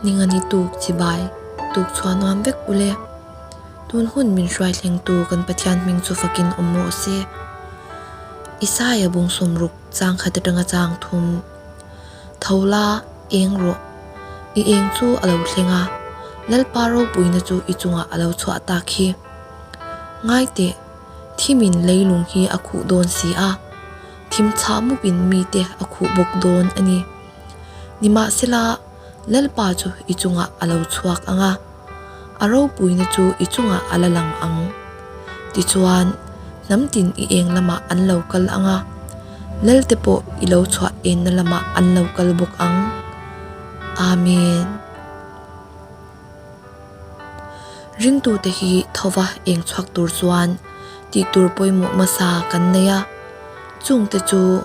Ningani tuk chibai tuk chhuah nuam vek ule. Tun hun min hruai thlengtu kan Pathian hming chu fakin awm rawh se. Isaia bung sawmruk chang khat atanga chang thum. Tho la, eng rawh. I eng chu a lo thleng a, Lalpa ropuina chu i chungah a lo chhuah tak hi. Ngai teh, thimin leilung hi a khuh dawn si a, thim chhah mupin mite a khuh bawk dawn a ni. Nimahsela, Lalpa chu i chungah a lo chhuak ang a, a ropuina chu i chungah a la lang ang. Tichuan, hnam tin i eng lamah an lo kal ang a, Lalte pawh i lo chhuah enna lamah an lo kal bawk ang. Amen. Ringtute hi thova eng chhuak tur chuan tih tur pawimawh hmasa kan nei a, chungte chu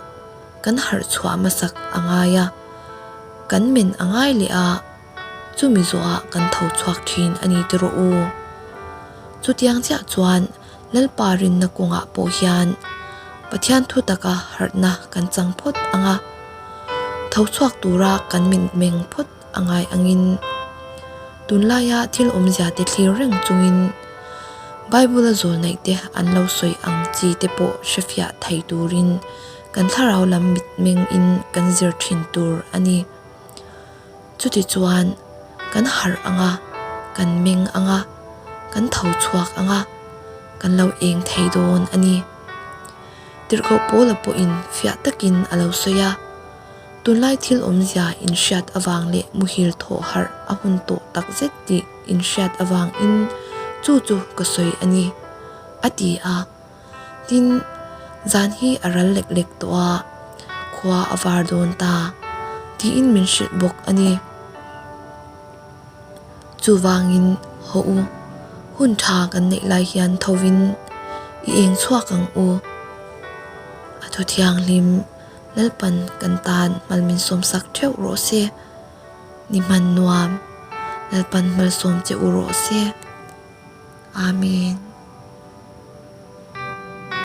kan harh chhuah hmasak a ngai a, kan men a ngai leh a, chumi zawhah kan tho chhuak thin a ni ti rawh u. Chutiang chiah chuan Lalpa rinna kawngah pawh hian Pathian thu taka harhna kan chang phawt ang a, tho chhuak tura kan min meng phawt a ngai angin tunlaia thil awmzia te thlir reng chungin Bible a zawl neih te an lo sawi ang chi te pawh hrefiah thei turin kan thlarau lam mitmeng in kan zir thin tur a ni. Chutichuan kan harh ang a, kan meng ang a, kan tho chhuak ang a, kan lo eng thei dawn a ni. Tirhkoh Paula pawhin fiah takin a lo sawi a. Tunlai thil awmzia inhriat avang leh muhil thawh harh a hun tawh tak zet tih inhriat avangin chu chu ka sawi a ni, a ti a. Tin, zan hi a ral lek lek tawh a, khua a var dawn ta, tiin min hrilh bawk a ni. Chuvangin, haw u, hun tha kan neih lai hian thovin i eng chhuak ang u. A thu thianghlim. Lalpan kan tan hmalmin sawmsak theuh rawh se. Ni hman nuam, Lalpan hmalsawm che u rawh se. Amen.